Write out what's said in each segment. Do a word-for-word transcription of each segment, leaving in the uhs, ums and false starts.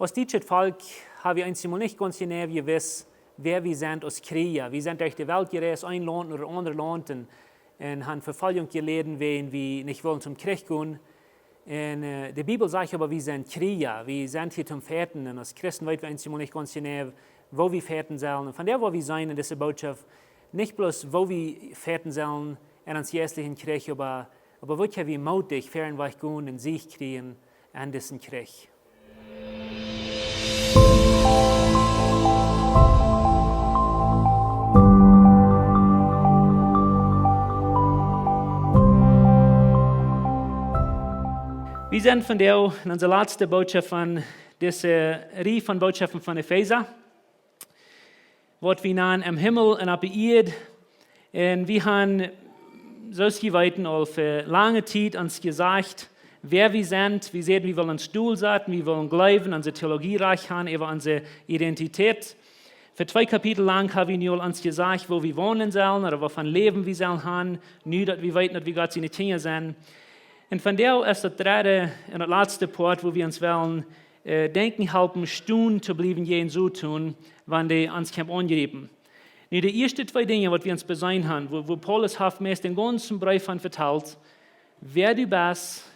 Aus dietschet Volkj ha wie eenjemol nich gaunz jeneiw jewist, wäa wie sent aus Kjrieeja. Wie sent derch de Welt jereist, een Launt no daut aundre Launt, un, un han Vefoljunk jeläden, wäajen wie nich wullen toom Kjrich gonen. Un, äh, de Bibel sajcht oba, wie sent Kjrieeja, wie sent hia toom fechten. Un aus Christen weet wie eenjemol nich gaunz jeneiw, woo wie fechten sellen. Un von doa woa wie seenen en dise Bootschoft, nich bloos woo wie fechten sellen en ons jeistlichen Kjrich, oba, oba woo kjenn wie mootich ver ons wajch gonen un Sieg kjrieen en disen Kjrich. Wie sent vondoag en onse latste Bootschoft von dise Rieej von Bootschoften von Efeesa, waut wie nanen Em Himmel un opp de Ieed. Un wie han, soo aus jie weeten, aul fa lange Tiet ons jesajcht, wäa wie sent. Wie säden, wie wellen ons Dol saten, wie wellen jleewen, onse Theologie rajcht han, äwa onse Identität. Fa twee Kapitel lang ha wie nu aul ons jesajcht, woo wie wonen sellen, ooda waut fa Läwen wie sellen han, nu daut wie weeten, daut wie Gott siene Kjinja sent. Un vondoag es daut dredde un daut latste Poat, woo wie ons wellen, äh, denkjen halpen, stonen to bliewen jäajen Soton, wan dee ons kjemt aunjriepen. Nu, de ieeschte twee Dinja, waut wie ons beseenen han, woo, woo Paulus haft meist dän gaunzen Breef von vetalt, wäa du best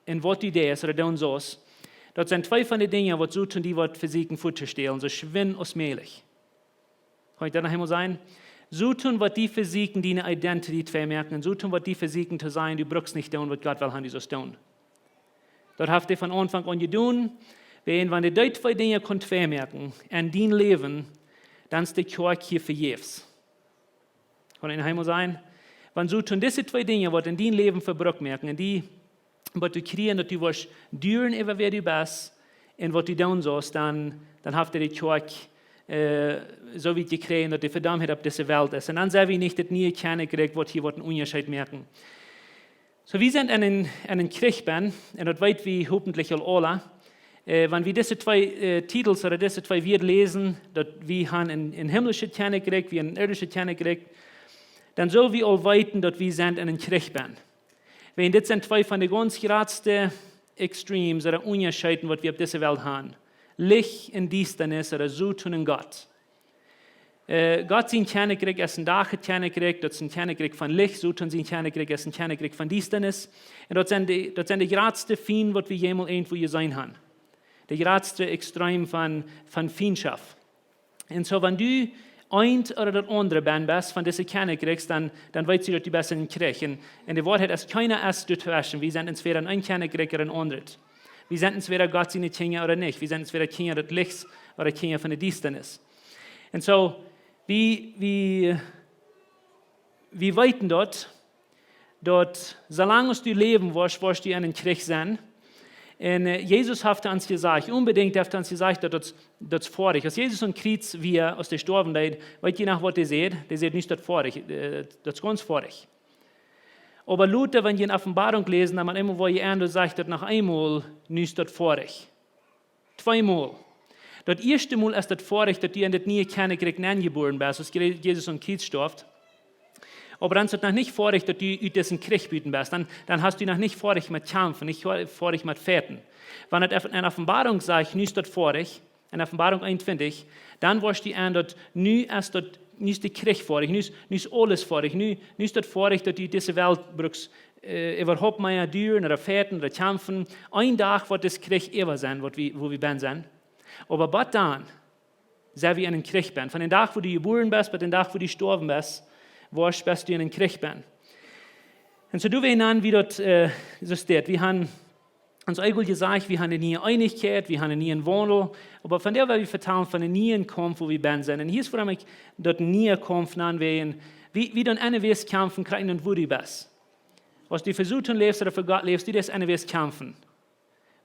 un waut du deist ooda doonen sust, daut sent twee von de Dinja, waut Soton die woat vesieekjen väatostälen, soo schwind aus mäajlich. Kaun ekj daut noch eemol sajen? Soton woat die vesieekjen, diene Identität to vemoaken, un Soton woat die vesieekjen to sajen, du brukst nich doonen, waut Gott well han, du sust doonen. Daut haft hee von Aunfank aun jedonen, wäajen wan hee dee twee Dinja kunn vemoaken en dien Läwen, dan es de Kjoakj hia vejäfs. Kaun ekj noch eemol sajen? Wan Soton dise twee Dinja, waut en dien Läwen vebrukt moaken, un die, waut du kjrieen, daut du woascht duren äwa wäa du best un waut du doonen sust, dan, dan haft hee de Kjoakj, äh, soo wiet jekjräajen, daut de Vedaumtheit opp dise Welt es. Un dan sent wie nich daut niee Kjennichrikj, waut hia woat een Unjascheet moaken. Soo, wie sent en een, en een Kjrich benn, un daut weet wie hopentlich aul aula. Äh, wan wie dise twee, äh, Titels ooda dise twee Wieed läsen, daut wie han een, een himmlischet Kjennichrikj, wie een irdischet Kjennichrikj, dan sell wie aul weeten, daut wie sent en een Kjrich benn. Wäajen dit sent twee von de gaunz jratste Extremes ooda Unjascheeden, waut wie opp dise Welt han. Licht un Diestanis ooda Soton un Gott. Äh, Gott sien Kjennichrikj es een Dach Kjennichrikj, daut es een Kjennichrikj von Licht, Soton sien Kjennichrikj es een Kjennichrikj von Diestanis. Un daut sent de, daut sent de jratste Fiend, waut wie jemols irjentwua jeseenen han. De jratste Extrem von, von Fientschoft. Un soo, wan du eent ooda daut aundre benn best von dise Kjennichrikjs, dan, dan weetst du, daut du best en een Kjrich. Un, un de Woarheit es, kjeena es doatweschen. Wie sent entwäda en een Kjennichrikj ooda en een aundret. Wie sent entwäda Gott siene Kjinja ooda nich. Wie sent entwäda Kjinja daut Lichts ooda Kjinja von de Diestanis. Un soo, wie, wie, wie weeten daut, daut soo lang aus du läwen woascht, woascht du en een Kjrich sennen. Un, äh, Jesus haft ons jesajcht, onbedinjt haft ons jesajcht, daut daut, daut es foadich. Aus Jesus aum Kjriez wia, aus hee stoawen deed, weet jie noch, waut hee säd? Hee säd: "Nu es daut foadich, äh, daut es gaunz foadich." Oba lota, wan jie en Openboarunk läsen, dan mau eemol, wua hee aun, doa sajcht daut noch eemol: "Nu es daut foadich." Tweemol. Daut ieeschte Mol es daut foadich, daut du en daut niee Kjennichrikj nenjebuaren best, aus Je-, Jesus aum Kjriez storf. Oba dan es daut noch nich foadich, daut du ut disen Kjrich buten best. Dan, dan hast du noch nich foadich met kjamfen, nich foa-, foadich met fechten. Wan et eff-, en Openboarunk sajcht: "Nu es daut foadich", en Openboarunk eenuntwintich, dan woascht du en daut: "Nu es daut, nu es de Kjrich foadich, nu es, nu es aules foadich, nu, nu es daut foadich, daut du dise Welt brukst, äh, äwahaupt mea duren ooda fechten ooda kjamfen. Een Dach woat dis Kjrich äwa sennen, waut wie, wua wie benn sent." Oba bat dan sent wie en een Kjrich benn. Von dän Dach, wua du jebuaren best, bat dän Dach, wua du jestoawen best, woascht, best du en een Kjrich benn. Un soo doo wie dan, woo daut, äh, soo steit. Wie han ons eejentlich jesajcht, wie han eene niee Eenichkjeit, wie han eenen nieen Waundel. Oba vondoag well wie vetalen von eenen nieen Kaumf, wua wie benn sent. Un hia es wuarom ekj daut niee Kaumf nan, wäajen wie, wie dan eenwäajes kjamfen, krakjt endoont, wua du best. Aus du fa Soton läfst ooda fa Gott läfst, du deist eenwäajes kjamfen.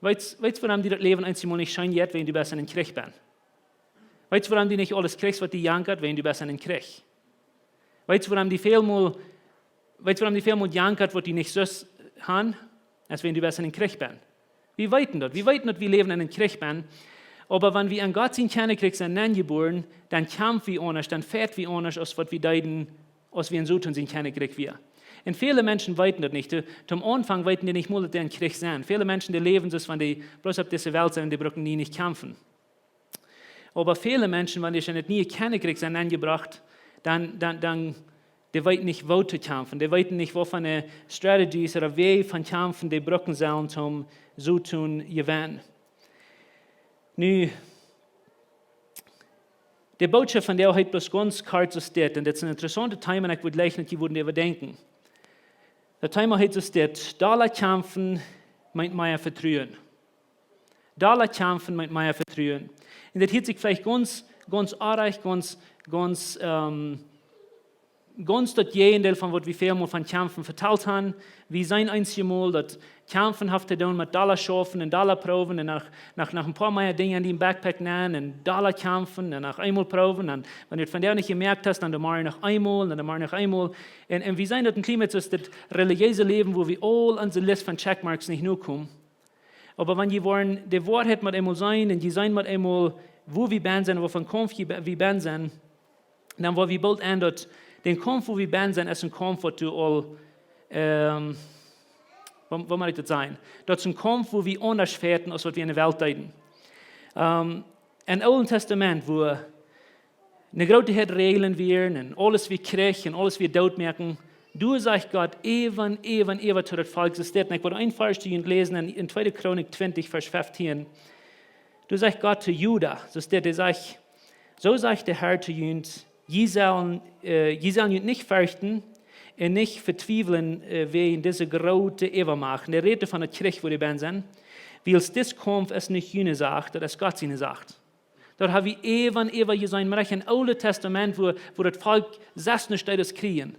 Weetst, weetst, wuarom die daut Läwen eenjemol nich scheen jeit? Wäajen du best en een Kjrich benn. Weetst, wuarom du nich aules kjrichst, waut die jankat? Wäajen du best en een Kjrich. Weetst, wuarom die välmol, weetst, wuarom die välmol jankat, waut du nich sust han? Es wäajen du best en een Kjrich benn. Wie weeten daut. Wie weeten, daut wie läwen en een Kjrich benn. Oba wan wie en Gott sien Kjennichrikj sent nenjebuaren, dan kjamf wie aundasch, dan fecht wie aundasch, aus waut wie deeden, aus wie en Soton sien Kjennichrikj wieren. Un väle Menschen weeten daut nich. Too-, toom Aunfank weeten dee nich mol, daut dee en Kjrich sent. Väle Menschen, dee läwen soo aus wan dee bloos opp dise Welt sent, dee brucken nie nich kjamfen. Oba väle Menschen, wan dee en daut niee Kjennichrikj sent enjebrocht, dan, dan, dan, dee weeten nich, woo to kjamfen. Dee weeten nich, waut fa ne Strategies ooda Wäaj von kjamfen dee brucken sellen, om soo to jewennen. Nu, de Bootschoft von vondoag heet bloos gaunz kort soo dit, un dit es een interessauntet Thema, un ekj wudd jleichen, daut jie wudden doaräwa denkjen. Daut Thema heet soo dit: Dolla kjamfen meent mea Vetruen. Dolla kjamfen meent mea Vetruen. Un daut hieet sikj veleicht gaunz, gaunz oajch, gaunz, gaunz, ähm, gaunz daut Jäajendeel von waut wie väl mol von kjamfen vetalt han. Wie sent eenjemol daut kjamfen haft to doonen met dolla schaufen un dolla proowen un noch, noch, noch een poa mea Dinja en dän Backpack nämen un dolla kjamfen un noch eemol proowen. Un wan du daut vondoag nich jemoakt hast, dan doa morjen noch eemol un dan doa morjen noch eemol. Un, un wie sent daut een kjlien bät soo aus daut relijeese Läwen, wua wie aul onse List von Checkmarks nich nokomen. Oba wan jie woaren de Woarheit met eemol seenen un jie seenen met eemol, wua wie bennen sent, waut fa een Kaumf jie be-, wie bennen sent, dan woa wie boolt enn daut, dän Kaumf, wua wie bennen sent, es een Kaumf, waut du aul, ähm, woo, woo mott ekj daut sajen? Daut es een Kaumf, wua wie aundasch fajchten, aus waut wie en de Welt deeden. Ähm, em Oolen Tastament, wua ne groote Häad Räajlen wieren un aules wia Kjrich un aules wia dootmoaken, doa sajcht Gott äwa un äwa un äwa to daut Volkj, soo aus dit. Un ekj well een Varsch to junt läsen en, en tweede Chronik twintich, Varsch feftieen. Doa sajcht Gott to Juda, soo aus dit, hee sajcht: Soo sajcht de Herr to junt: Jie sellen, äh, jie sellen junt nich ferchten un nich vetwiewlen, äh, wäajen dise groote Äwamacht. Un hee rät von daut Kjrich, wua dee bennen sent. Wiels dis Kaumf es nich june Sach, daut es Gott siene Sach. Daut ha wie äwa un äwa jeseenen, mau uk em Oolen Tastament, wua, wua daut Volkj selfst nich deed kjrieen.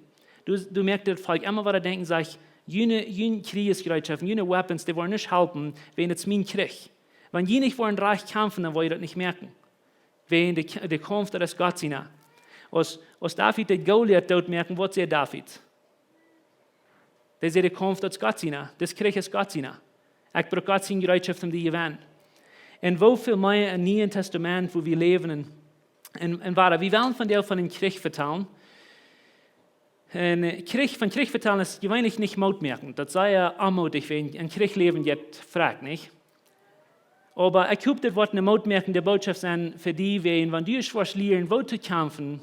Doa, doa moakt daut Volkj emma wada denkjen, sajcht: June, june Kjrieejereedschaften, june Weapons, dee woaren nich halpen, wäajen daut es mien Kjrich. Wan jie nich woaren rajcht kjamfen, dan woa jie daut nich moaken. Wäajen de, de Kaumf, daut es Gott siena. Aus, aus David de Goliat dootmoaken, waut säd David? Dee säd: De Kaumf, daut es Gott siena. Dis Kjrich es Gott siena. Ekj bruck Gott siene Jereetschoft, om dee to jewennen. Un woo väl mea em Nieen Tastament, wua wie läwen un, un, un wada. Wie wellen vondoag von een Kjrich vetalen. Un, äh, Kjrich, von Kjrich vetalen es jeweenlich nich mootmoakent. Daut es sea onmoodich, wan een Kjrich läwen jeit, frakjt nich. Oba ekj hop, daut woat ne mootmoakende Bootschoft sennen fa die, wäajen, wan du woascht lieren, woo to kjamfen,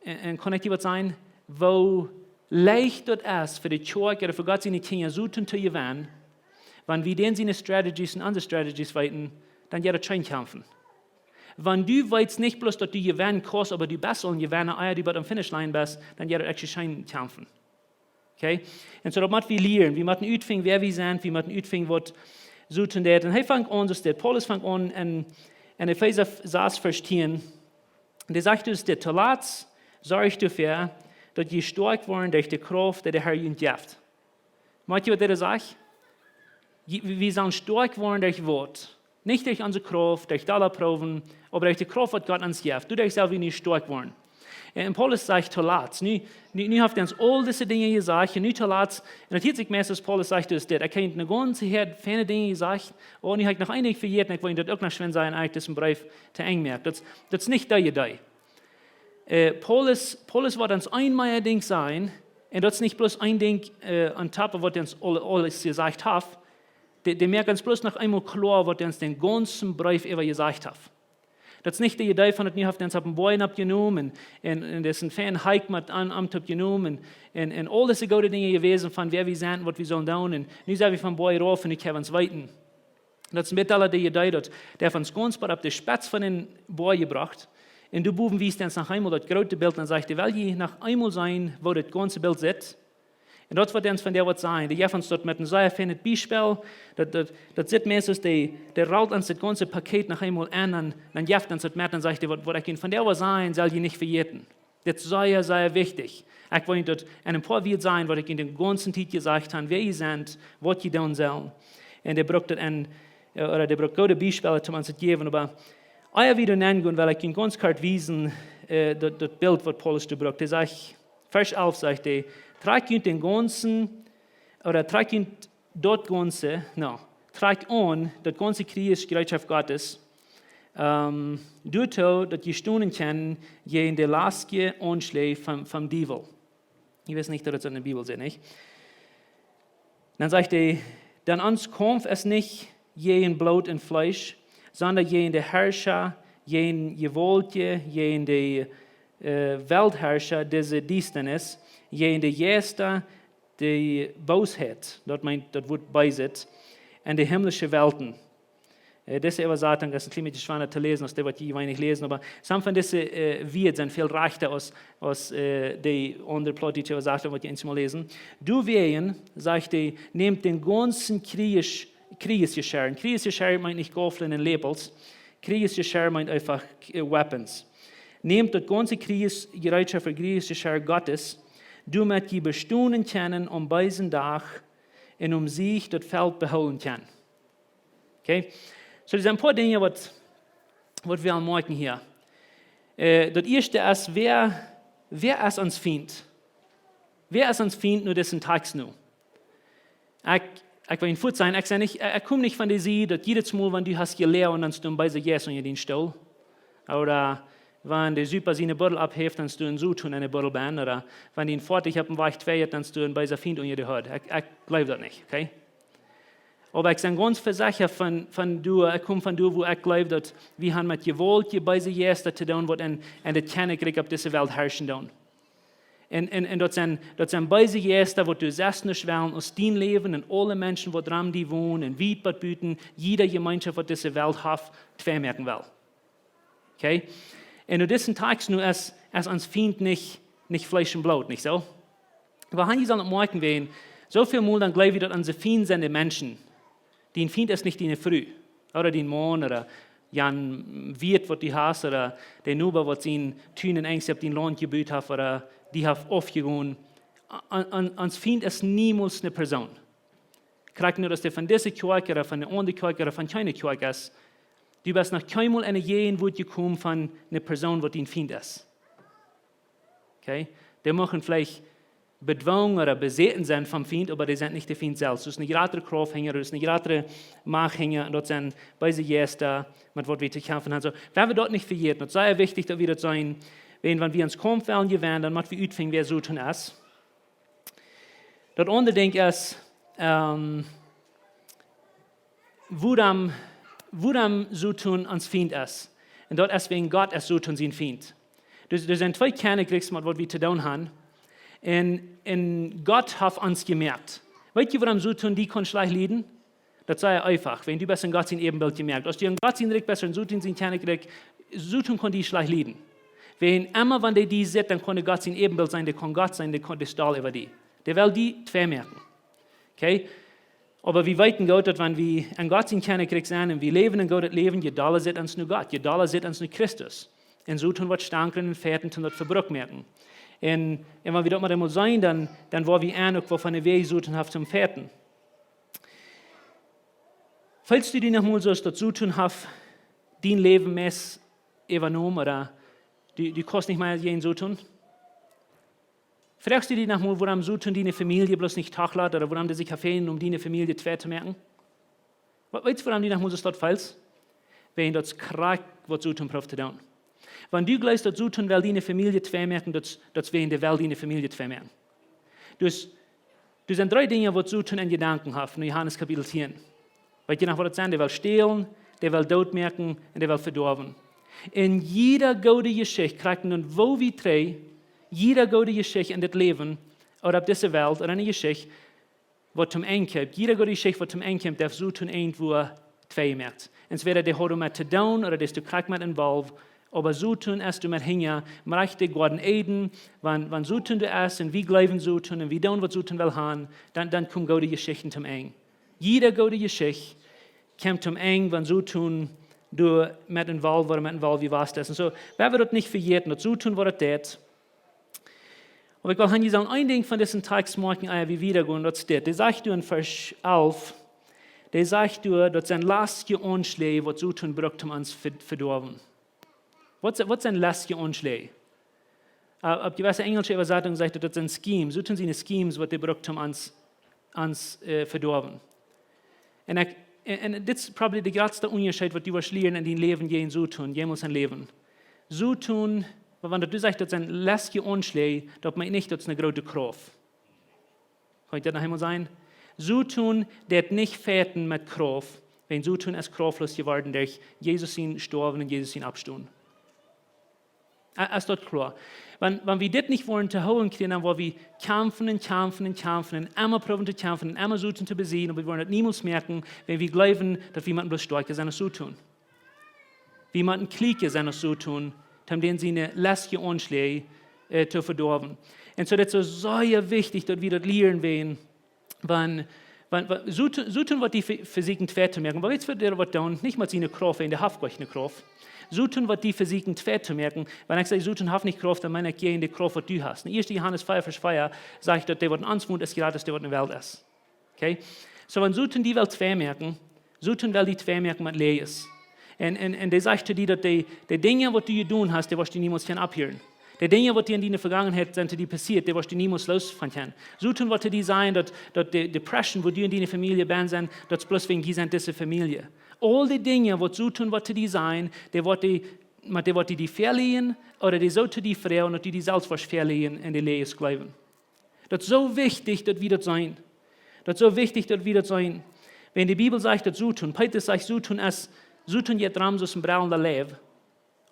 un, un kaun ekj die waut sajen, woo leicht daut es fa de Kjoakj ooda fa Gott siene Kjinja soo to jewennen, wan wie dän siene Strategies un onse Strategies weeten, dan jeit daut scheen kjamfen. Wan du weetst nich bloos, daut du jewennen kaust, oba du best aul een Jewenna, ea du bie de Finish Line best, dan jeit daut actually scheen kjamfen. Okay? Un soo daut mott wie lieren. Wie motten utfinjen, wäa wie sent. Wie motten utfinjen, waut soo to doonen. Un hee fangt aun, soo aus dit. Paulus fangt aun en, en Efeesa sas, Varsch tieen. Un hee sajcht ons dit: Tolatst sorcht doafäa, daut jie stoakj woaren derch de Krauft, dee de Herr junt jeft. Moakt jie, waut hee sajcht? Jie, wie, wie sellen stoakj woaren derch waut? Nich derch onse Krauft, derch dolla proowen, oba derch de Krauft, waut Gott ons jeft. Doaderch sell wie nu stoakj woaren. Un, un Paulus sajcht: Tolatst. Nu, nu, nu haft hee ons aul dise Dinja jesajcht, un nu tolatst. Un daut hieet sikj meist, aus Paulus sajcht, es dit: Ekj hab ne gaunze Häad feine Dinja jesajcht, un nu hab ekj noch een Dinkj vejäten, ekj well daut uk noch schwind sajen, ea ekj disen Breef to Enj moak. Daut, daut es nich dee Idee. Äh, Paulus, Paulus woat ons een mea Dinkj sajen, un daut es nich bloos een Dinkj, äh, on top of waut hee ons aul, aules jesajcht haft. Dee, dee moakt ons bloos noch eemol kloa, waut hee ons dän gaunzen Breef äwa jesajcht haft. Daut es nich de Idee von daut, nu haft hee ons opp een Boajch oppjenomen un, un, un daut es een fein Hikj met aun, aun oppjenomen un, un aul dise goode Dinja jewast von wäa wie sent, waut wie sellen doonen. Un nu sent wie vom Boajch rauf un nu kjenn wie ons weeten. Daut es een bät aul de Idee, daut hee haft ons gaunz bat opp de Spetz von dän Boajch jebrocht. Un doa bowen wiest hee ons noch eemol daut groote Bilt un sajcht: Well jie noch eemol seenen, woo daut gaunze Bilt sitt? Un daut woat hee ons vondoag waut sajen. Hee jeft ons daut met een sea feinet Biespel. Daut, daut, daut sitt meist aus dee, dee rult ons daut gaunze Paket noch eemol aun un dan, dan jeft hee ons daut met un sajcht hee: Waut, waut ekj junt vondoag woa sajen, sell jie nich vejäten. Dit es sea, sea wichtich. Ekj well junt daut en een poa Wieed sajen, waut ekj junt de gaunze Tiet jesajcht hab, wäa jie sent, waut jie doonen sellen. Un hee brukt daut en, äh, ooda hee brukt goode Biespels, om ons to jäwen. Oba ea wie doa nenn gonen, well ekj junt gaunz kort wiesen, äh, daut, daut Bilt, waut Paulus doa brukt. Hee sajcht, Varsch alf sajcht hee: Trakjt junt dän gaunzen, ooda trakjt junt daut gaunze, no, trakjt aun daut gaunze Kjrieejereedschop Gottes, ähm, doatoo, daut jie stonen kjennen jäajen de lastje Aunschlach vom, vom Diewel. Ekj weet nich, daut et en de Bibel steit, nich? Dan sajcht hee: Denn ons Kaumf es nich jäajen Bloot un Fleesch, sonda jäajen de Harscha, jäajen Jewaultje, jäajen de äh, Weltherrscher, dise Diestanis, jäajen de Jeista, de Boosheit, daut meent, daut Wuat Beeset, enn de himmlische Welten. Äh, dise Äwasatunk es een kjlien bät schwoa to läsen aus dee, waut jie jeweenlich läsen, oba some von dise äh, Wieed sent väl rajchta aus, aus äh, de aundre plautdietsche Äwasatunk, waut jie eensmol läsen. Doawäajen, sajcht hee, nämt dän gaunzen Kjriees-, Kjrieesjeschirr. Kjrieesjeschirr meent nich Gauflen un Läpels. Kjrieesjeschirr meent eefach äh, weapons. Nämt daut gaunze Kjrieesjereetschoft, Kjrieesjeschirr Gottes, doamet jie bestonen kjennen aum beesen Dach un om sikj daut Felt behoolen kjennen. Okay? So, doa sent een poa Dinja, waut, waut wie aunmoakjen hia. Äh, daut ieeschte es, wäa, wäa es ons Fient? Wäa es ons Fient no disen Tekst nu? Ekj, ekj well junt fuaz sajen, ekj saj nich, ekj kom nich von de Sied, daut jiedet Mol, wan du hast jeläajen, dan stunt beese Jeista unja dän Stool. Ooda wan de Supa siene Buddel opphäft, dan stunt Soton enne Buddel bennen. Ooda wan dee foatich opp dän Wajch twei jeit, dan stunt beese Fient unja de Hut. Ekj, ekj jleew daut nich, okay? Oba ekj sie gaunz vesechat von, von doa, ekj kom von doa, wua ekj jleew, daut wie haben met Jewaultje, beese Jeista to doonen, waut enn, enn daut Kjennichrikj opp dise Welt herrschen doonen. Un, un, un daut sent, daut sent beese Jeista, waut du sest nich wellen, aus dien Läwen un aule Menschen, waut rom die wonen, un wiet bat buten, jiede Jemeenschoft, waut dise Welt haft, twei moaken well. Okay? Un nu disen Tekst nu es, es ons Fient nich, nich Fleesch un Bloot, nich soo? Oba hia saul et moakjen wäajen, soo väl Mol dan jleew wie, daut onse Fiend sent de Menschen. Dien Fient es nich diene Fru, ooda dien Maun, ooda jan Wieet, waut du hast, ooda de Noba, waut sien Tun enn Enjst opp dien Launt jebut haft, ooda die haft aufjegonen. An, an, ons Fient es niemols ne Persoon. Krakjt nu, aus dee von dise Kjoakj, ooda von de aundre Kjoakj, ooda von kjeene Kjoakj es. Du best noch kjeenmol enne Jäajenwoat jekomen von ne Persoon, waut dien Fient es. Okay? Dee moaken veleicht bedwungen ooda besäten sennen vom Fient, oba dee sent nich de Fient selfst. Daut es ne jratre Krauft hinja, daut es ne jratre Macht hinja, un daut sent beese Jeista, met waut wie to kjamfen haben. So, wan wie daut nich vejäten, daut es sea wichtich, daut wie daut seenen, wan, wan wie ons Kaumf wellen jewennen, dan motten wie utfinjen, wäa Soton es. Daut aundre Dinkj es, ähm, wuarom, wuarom Soton ons Fient es. Un daut es wäajen Gott es Soton sien Fient. Doa, doa sent twee Kjennichrikjs, met waut wie to doonen haben. Un, un Gott haft ons jemoakt. Weetst du, wuarom Soton die kaun schlajcht lieden? Daut es sea eefach, wan du best enn Gott sien Äbenbilt jemoakt. Aus du enn Gott sien Rikj best, enn Soton sien Kjennichrikj, Soton kaun die schlajcht lieden. Wan emma, wan dee die sitt, dan kaun dee Gott sien Äbenbilt sennen, dee kaun Gott sennen, dee kaun, dee stalt äwa die. Dee well die twei moaken. Okay? Oba wie weeten goot, daut wan wie enn Gott sien Kjennichrikj sent un wie läwen een goodet Läwen, je dolla sitt ons no Gott, je dolla sitt ons no Christus. Un Soton woat stoakja un feiten, toom daut vebrukt moaken. Un, un wan wie daut mau eemol seenen, dan, dan woa wie enn uk, woo von de Wäaj Soton haft toom feiten. Feelst du die noch mol soo, aus daut Soton haft dien Läwen meist äwanomen, ooda du, du kaust nich mea jäajen Soton? Froagst du die noch mol, wuarom Soton diene Famielje bloos nich toolat, ooda wuarom dee sikj haft veloten, om diene Famielje twei to moaken? Wa-, weetst du, wuarom du noch mol soo daut feelst? Wäajen daut es krakjt, waut Soton prooft to doonen. Wan du jleefst, daut Soton well diene Famielje twei moaken, daut, daut es wäajen dee well diene Famielje twei moaken. Dus, doa sent dree Dinja, waut Soton enn Jedanken haft, enn Johanes Kapitel tieen. Weetst du noch, waut daut sent? Dee well stälen, dee well dootmoaken un dee well vedoawen. Enn jieda goode Jeschicht, krakjt enn woo wie trigj, jieda goode Jeschicht enn dit Läwen, ooda opp dise Welt, ooda eene Jeschicht, waut toom Enj kjemt, jieda goode Jeschicht, waut toom Enj kjemt, dee haft Soton irjentwua twei jemoakt. Entwäda dee haud met to doonen, ooda dee es doa krakjt met involved, oba Soton es doa met hinja, mau rajcht de Goaden Eden, wan, wan Soton doa es, un wie jleewen Soton, un wie doonen, waut Soton well haben, dan, dan kjemt goode Jeschichten toom Enj. Jieda goode Jeschicht kjemt toom Enj, wan Soton doa met involved woat, met involved jewast es. Un soo, wie haben daut nich vejäten, daut Soton woat daut deit. Oba ekj well hia sajen, een Dinkj von disen Tekst moakjen, ea wie wieda gonen, daut es dit. Dee sajcht doa enn Varsch alf, dee sajcht doa, daut sent lastje Aunschläaj, waut Soton brukt, om ons ve-, vedoawen. Waut se-, waut sent lastje Aunschläaj? Äh, opp jewesse enjelsche Äwasatunk sajcht et, daut sent schemes. Soton siene schemes, waut dee brukt, om ons, ons äh, vedoawen. Un ekj, un, un dit es probably de jratste Unjascheet, waut du woascht lieren enn dien Läwen jäajen Soton, jemols enn Läwen. Soton, wan daut du sajchst, daut sent lastje Aunschläaj, daut meent nich, daut es eene groote Krauft. Kaun ekj daut noch eemol sajen? Soton deit nich fechten met Krauft, Wan Soton es kraftlos jeworden derch Jesus sien Stoawen un Jesus sien Oppstonen. Ä, es daut kloa? Wan, wan wie dit nich woaren to hoolen kjrieen, dan woa wie kjamfen un kjamfen un kjamfen un emma proowen to kjamfen un emma Soton to besiegen, oba wie woaren daut niemols moakjen, wan wie jleewen, daut wie motten bloos stoakja sennen aus Soton. Wie motten kjliena sennen aus Soton, om dän siene lästje Aunschläj, ä, to vedoawen. Un soo, daut es soo sea wichtich, daut wie daut lieren, wan, wan, wan, Soton, Soton woat die ve-, vesieekjen twei to moakjen. Oba weetst waut dee woat doonen? Nich met siene Krauft, wan dee haft goanich Krauft. Soton woat die vesieekjen twei to moakjen. Wan ekj saj, Soton haft nich Krauft, dan meen ekj jäajen de Krauft, waut du hast. En Ieeschte Johanes vea, Varsch vea sajcht, daut dee, waut en ons wont, es jrata aus dee, waut en de Welt es. Okay? Soo, wan Soton die well twei moakjen, Soton well die twei moakjen met Läajes. Un, un, un dee sajcht to die, daut dee, de Dinja, waut du jedonen hast, dee woascht du niemols kjennen opphieren. De Dinja, waut die en diene Vegangenheit sent to die passieet, dee woascht du niemols loos von kjennen. Soton woat to die sajen, daut, daut de Depression, wua du en diene Famielje benn sent, daut es bloos wäajen jie sent dise Famielje. Aul de Dinja, waut Soton woat to die sajen, dee woat die, met dee woat die die veleajen, ooda dee soo to die froagen, daut du die selfst woascht veleajen un de Läajes jleewen. Daut es soo wichtich, daut wie daut seenen. Daut es soo wichtich, daut wie daut seenen. Wan de Bibel sajcht, daut Soton, Petrus sajcht, Soton es, Soton jeit rom soo aus een brellenda Leew.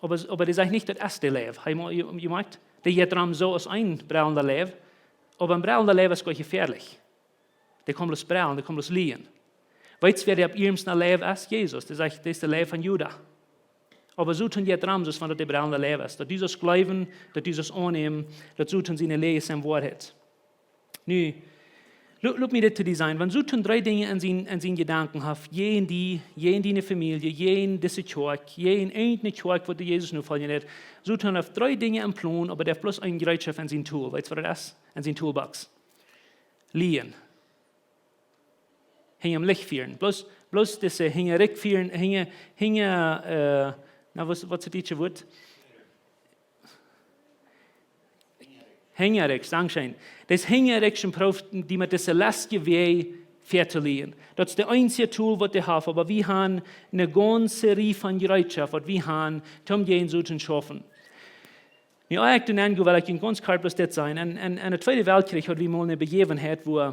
Oba, oba dee sajcht nich, daut es de Leew. Hee mo-, jie, jie moakjen, dee jeit rom soo aus een brellenda Leew. Oba een brellenda Leew es goanich jefäalich. Dee kaun bloos brellen, dee kaun bloos lieen. Weetst, wäa dee opp ieescht een Leew es? Jesus. Dee sajcht, dee es de Leew von Juda. Oba Soton jeit rom soo aus wan daut de brellenda Leew es. Daut du saust jleewen, daut du saust aunnämen, daut Soton siene Läajes sent Woarheit. Nu, lo-, lot mie dit to die sajen. Wan Soton dree Dinja en sien, en sien Jedanken haft, jäajen die, jäajen diene Famielje, jäajen dise Kjoakj, jäajen irjent eene Kjoakj, waut dee Jesus nofoljen deit. Soton haft dree Dinja em Plon, oba dee haft bloos eene Jereetschoft en sien Tool. Weetst waut daut es? En sien Toolbox. Lieen. Hinja em Licht fieren. Bloos, bloos dise hinjarikj fieren, hinja, hinja, ä, na, waut, waut es daut dietsche Wuat? Hinjarikj, dankscheen. Daut es hinjarikj, sien Proow, die met dise lästje Wäaj väa to lieen. Daut es de eensje Tool, waut dee haft, oba wie haben eene gaunze Rieej von Jereetschoft, waut wie haben, om jäajen Soton to schaufen. Nu, ea ekj doa nenn go, well ekj junt gaunz kort bloos dit sajen. En, en, en dän Tweeden Weltkjrich haud wie mol eene Bejäwenheit, wua,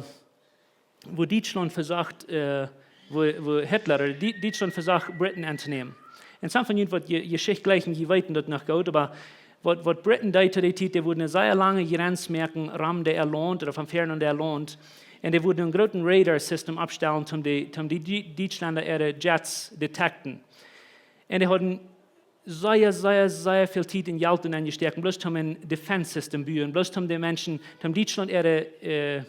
wua Dietschlaunt vesocht, ä, wua, wua Hitler, ooda Die-, Dietschlaunt vesocht, Briten auntonämen. Un some von junt, waut je, Jeschicht jlikjen, jie weeten daut noch goot, oba waut, waut Briten deed to dee Tiet, dee wullen eene sea lange Jrenz moaken, rom äa Launt, ooda von fäaren aun äa Launt. Un dee wullen een grooten Radar-System oppstalen, om dee, om dee, dee Dietschlenda äare Jets detecten. Un dee hauden sea, sea, sea väl Tiet un Jelt doaenn jestoaken, bloos om een Defense System buen, bloos om de Menschen, om Dietschlaunt äare, ä,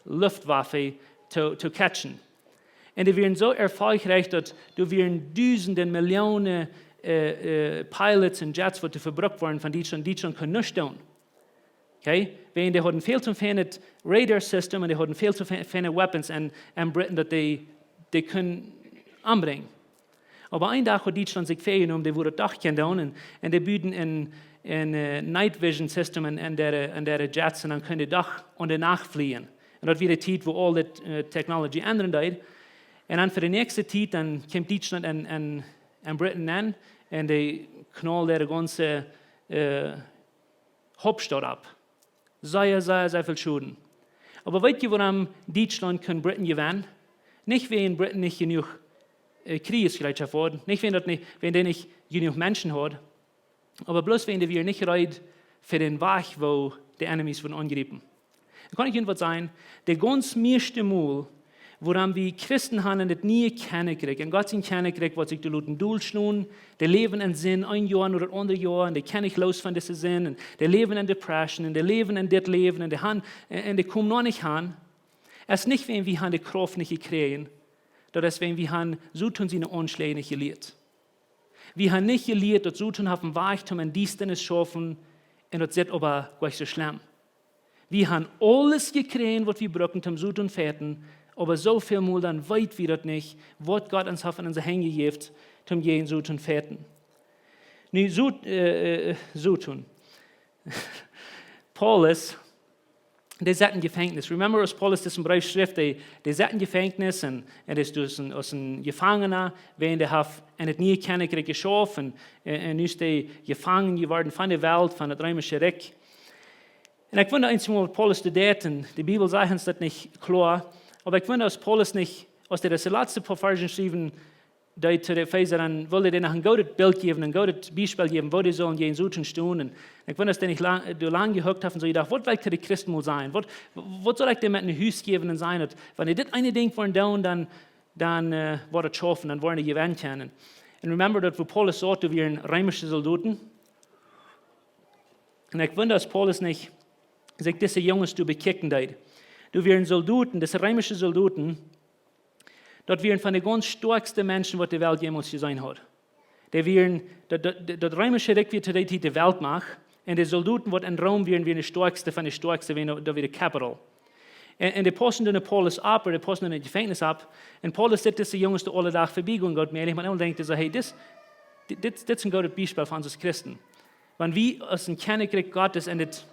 Luftwaffe to, to catchen. Un dee wieren soo erfolgreich, daut doa wieren dusende, Millionen, ä, ä, Pilots un Jets, waut doa vebrukt worden von Dietschlaunt, Dietschlaunt kunn nuscht doonen. Okay? Wäajen dee hauden väl to feinet Radar System un dee hauden väl to fe-, feine Weapons en, en Briten, daut dee, dee kunnen ombrinjen. Oba een Dach haud Dietschlaunt sikj väajenomen, dee wudden daut doch kjennen doonen, un, un dee buden een, een, ä, Night Vision System en, en äare, en äare Jets, un dan kunnen dee doch aun de Nacht flieen. Un daut wia de Tiet, wua aul dit, ä, Technology endren deed. Un dan fa de näakjste Tiet, dan kjeem Dietschlaunt en, en, en Briten aun, un dee knald äare gaunze, ä, Hauptstaut opp. Sea, sea, sea väl Schoden. Oba weetst du, wuarom Dietschlaunt kunn Briten jewennen? Nich wäajen Briten nich jenuach, ä, Kjriegsjereetschoft haud, nich wäajen daut nich, wäajen dee nich jenuach Menschen haud, oba bloos wäajen dee wieren nich reed fa dän Wajch, wua de Enemies wudden aunjriepen. Dan kaun ekj junt waut sajen, de gaunz mieeschte Mol, wuarom wie Christen haben en daut niee Kjennichrikj, en Gott sien Kjennichrikj, waut sikj doa loten dolschlonen, dee läwen en Sind, een Joa no daut aundre Joa, un dee kjennen nich loos von dise Sind, un dee läwen en Depression, un dee läwen en dit Läwen, un dee haben, un, un dee komen noch nich aun, es nich wäajen wie haben de Krauft nich jekjräajen, daut es wäajen wie haben Soton siene Aunschläj nich jelieet. Wie haben nich jelieet, daut Soton haft een Wajch om en Diestanis schaufen, un daut sitt oba goanich soo schlemm. Wie haben aules jekjräajen, waut wie brucken, om Soton to fechten, oba soo väl Mol dan weet wie daut nich, waut Gott ons haft en onse Henj jejäft, om jäajen Soton to fechten. Nu, Sot-, ä, ä, Soton. Paulus, dee saut em Jefenkjnis. Remember, aus Paulus disen Breef schreef, dee, dee saut em Jefenkjnis un, un es dus een, aus een Jefangena, wäajen dee haft en daut niee Kjennichrikj jeschauft un, un, un nu es dee jefangen jeworden von de Welt, von daut reemische Rikj. Un ekj wunda eensmol, waut Paulus doa deed, un de Bibel sajcht ons daut nich kloa, oba ekj wunda, aus Paulus nich, aus dee dise latste poa Varschen schreef, dee to de Efeesa, dan wull dee noch een goodet Bilt jäwen, een goodet Biespel jäwen, woo dee sullen jäajen Soton stonen. Un ekj wunda, aus dee nich lang, doa lang jehukt haft un soo jedocht: "Waut well ekj to de Christen mol sajen? Waut, waut saul ekj dee met no Hus jäwen un sajen, daut wan dee dit eene Dinkj woaren doonen, dan, dan, äh, woat et schaufen, dan woaren dee jewennen kjennen?" Un remember daut, woo Paulus säd, doa wieren reemische Soldoten. Un ekj wunda, aus Paulus nich sikj dise Junges doa bekjikjen deed. Doa wieren Soldoten, dise reemische Soldoten, daut wieren von de gaunz stoakjste Menschen, waut de Welt jemols jeseenen haud. Dee wieren, daut, daut, daut reemische Rikj wia to dee Tiet de Weltmacht, un de Soldoten, waut en Rom wieren, wieren de stoakjste von de stoakjste, wieren, daut wia de capital. Un, un dee paussen dan Paulus opp, ooda dee paussen dan em Jefenkjnis opp. Un Paulus sitt dise Junges doa aule Dach verbie gonen, Gott mea, un denkjt soo: "Hey, dit, dit, dit, dit es een goodet Biespel fa ons aus Christen. Wan wie aus een Kjennichrikj Gottes en dit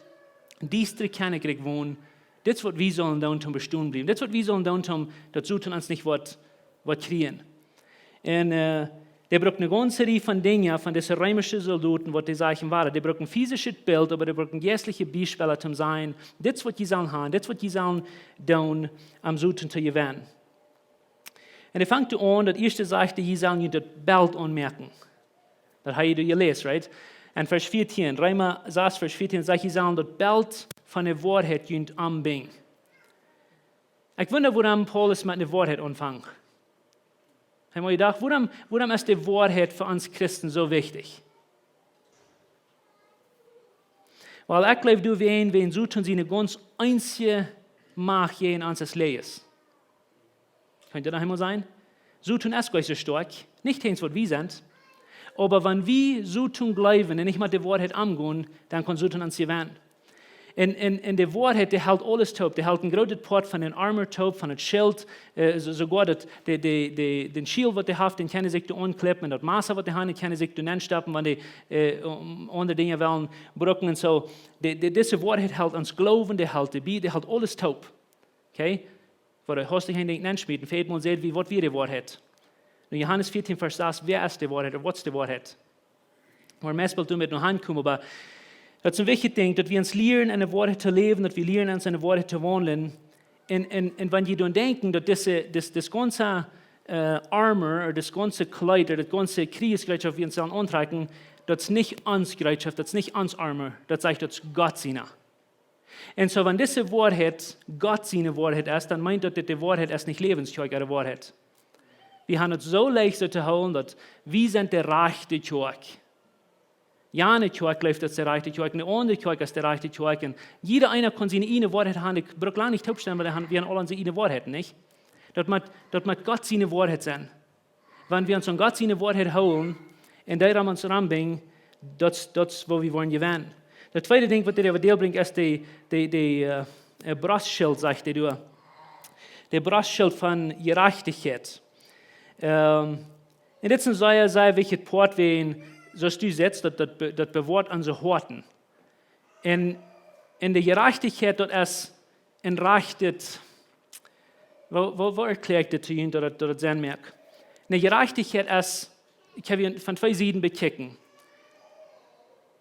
diestre Kjennichrikj wonen, dit es waut wie sullen doonen, om bestonen bliewen. Dit es waut wie sullen doonen, om daut Soton ons nich woat, woat kjrieen." Un, äh, dee brukt eene gaunze Rieej von Dinja von dise reemische Soldoten, waut dee sajen wieren. Dee brukt een fisischet Bilt, oba dee brukt een jeistlichet Biespel, om to sajen: "Dit es waut jie sellen haben, dit es waut jie sellen doonen, om Soton to jewennen." Un hee fangt doa aun, daut ieeschte sajcht hee: "Jie sellen junt daut Belt aunmoaken." Daut hab jie doa jeläsen, right? En Varsch vieetieen, Reema sas, Varsch vieetieen sajcht: "Jie sellen daut Belt von de Woarheit junt ombinjen." Ekj wunda, wuarom Paulus met de Woarheit aunfangt. Hab mol jedocht, wuarom, wuarom es de Woarheit fa ons Christen soo wichtich? Well, ekj jleew, doawäajen, wäajen Soton siene gaunz eensje Macht jäajen ons es läajes. Kaun ekj daut noch eemol sajen? Soton es nich soo stoakj, nich eent waut wie sent. Oba wan wie Soton jleewen un nich met de Woarheit omgonen, dan kaun Soton ons jewennen. Un, un, un de Woarheit, dee helt aules toop. Dee helt een grootet Poat von dän Armor toop, von daut Schilt, äh, soo, soogoa daut, de, de, de, dän Schilt, waut dee haft, dän kjennen see sikj doa aunklippen. Un daut Massa, waut dee haben, dee kjennen see sikj doa nenstoppen, wan dee, äh, om aundre Dinja wellen brucken un soo. De, de, dise Woarheit helt ons Gloowen, dee helt de Bibel, dee helt aules toop. Okay? Woo dee haustich een Dinkj nenschmieten, veleicht mol seenen wie, waut wia de Woarheit. Nu, Johanes vieetieen, Varsch sas, woo es de Woarheit, ooda waut es de Woarheit? Wie motten doamet noch aunkomen, oba daut es een wichtjet Dinkj, daut wie ons lieren, en de Woarheit to läwen, daut wie lieren, ons en de Woarheit to waundlen. Un, un, un wan jie dan denkjen, daut dise, dis, dis gaunze, äh, Armor, ooda dis gaunze Kjleet, ooda daut gaunze Kjrieejes, waut wie ons sellen auntrakjen, daut es nich ons Kjleet, daut es nich ons Armor, daut sajcht, daut es Gott siene. Un soo, wan dise Woarheit Gott siene Woarheit es, dan meent daut, daut de Woarheit es nich Läwens Kjoakj äare Woarheit. Wie haben et soo leicht soo to hoolen, daut wie sent de rajchte Kjoakj. Jane Kjoakj jleeft, daut es de rajchte Kjoakj, un de aundre Kjoakj es de rajchte Kjoakj. Un jieda eena kaun siene ieejne Woarheit haben. Ekj bruk lang nich toopstalen, oba wie haben aula onse ieejne Woarheit, nich? Daut mott, daut mott Gott siene Woarheit sennen. Wan wie ons aun Gott siene Woarheit hoolen un dee rom ons rom binjen, daut, daut es woo wie woaren jewennen. Daut tweede Dinkj, waut hee doa brinjt, es de, de, de, äh, äh, Brostschilt, sajcht hee doa. De Brostschilt von Jerajchtichkjeit. Ähm, un dit es een sea, sea wichtjet Poat, wäajen, soo aus du sajchst, daut, daut be-, daut bewoat onse Hoaten. Un, un de Jerajchtichkjeit, daut es een rajchtet, woo, woo, woo erkjläa ekj dit to junt, daut et, daut et Senn moakt? Ne, Jerajchtichkjeit es, ekj hab hia von twee Sieden bekjikjt.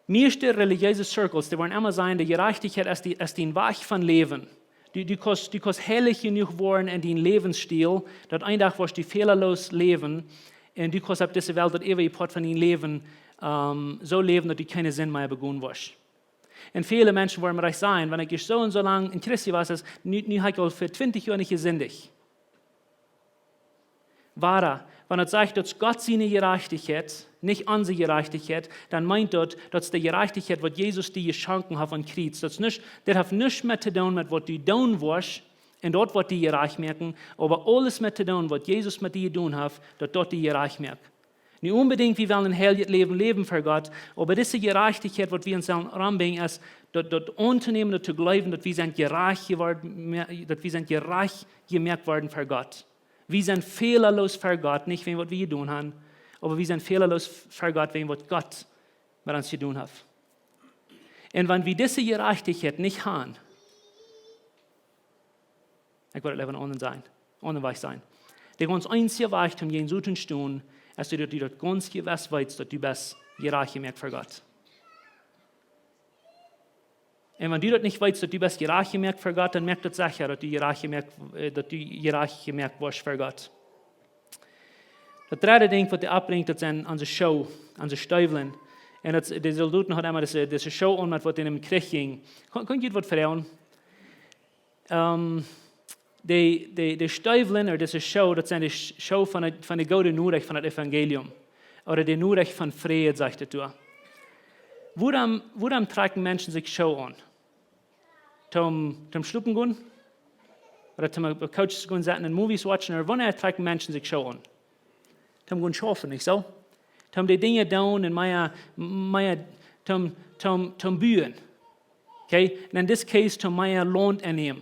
Mieeschte relijeese Circles, dee wellen emma sajen, de Jerajchtichkjeit es dee, es dee Wajch von Läwen. Du, du kaust, du kaust heilich jenuach woaren en dien Läwensstiel, daut een Dach woascht du fälaloos läwen, un du kaust opp dise Welt daut eewje Poat von dien Läwen, ähm, soo läwen, daut du kjeene Sind mea begonen woascht. Un väle Menschen woaren mie rajcht sajen, wan ekj ieescht soo un soo lang een Christ jewast es, nu, nu hab ekj aul fa twintich Joa nich jesindicht. Wada, wan et sajcht, daut es Gott siene Jerajchtichkjeit, nich onse Jerajchtichkjeit, dan meent daut, daut es de Jerajchtichkjeit, waut Jesus die jeschonken haft aum Kjriez. Daut es nich, dit haft nuscht met to doonen met waut du doonen woascht, un daut woat die jerajcht moaken, oba aules met to doonen, waut Jesus met die jedonen haft, daut daut die jerajcht moakt. Nich onbedinjt, wie wellen een heiljet Läwen läwen fa Gott, oba dise Jerajchtichkjeit, waut wie ons aun, aunbinjen, es daut, daut auntonämen, daut to jleewen, daut wie sent jerajcht jeworden, daut wie sent jerajcht jemoakt worden fa Gott. Wie sent fälaloos fa Gott, nich wäajen waut wie jedonen haben, oba wie sent fälaloos fa Gott, wäajen waut Gott met ons jedonen haft. Un wan wie dise Jerajchtichkjeit nich haben, ekj well et leewa aundasch sajen, aundasch sajen. De gaunz eensje Wajch, om jäajen Soton to stonen, es daut du daut gaunz jewess weetst, daut du best jerajcht jemoakt fa Gott. Un wan du daut nich weetst, daut du best jerajcht jemoakt fa Gott, dan moakt daut secha, daut du jerajcht jemoakt, äh, daut du jerajcht jemoakt woascht fa Gott. Daut dredde Dinkj, waut dee oppbrinjt, daut sent onse Schoo, onse Steewlen. Un daut, de Soldoten hauden emma dise, dise Schoo aun, met waut dee em Kjrich jinjen. Kaun, kaun ekj junt waut vetalen? Ehm, de, de, de Steewlen, ooda dise Schoo, daut sent de Sch-, Schoo von de, von de goode Norecht von daut Evangelium. Ooda de Norecht von Fräd, sajcht daut doa. Wuarom, wuarom trakjen Menschen sikj Schoo aun? Toom, toom schlopen gonen? Ooda toom opp de Couch gonen sitten un Movies watchen? Ooda wanea trakjen Menschen sikj Schoo aun? Toom gonen schaufen, nich soo? Toom de Dinja doonen un mea, mea, toom, toom, toom buen. Okay? Un in this case, toom mea Launt ennämen.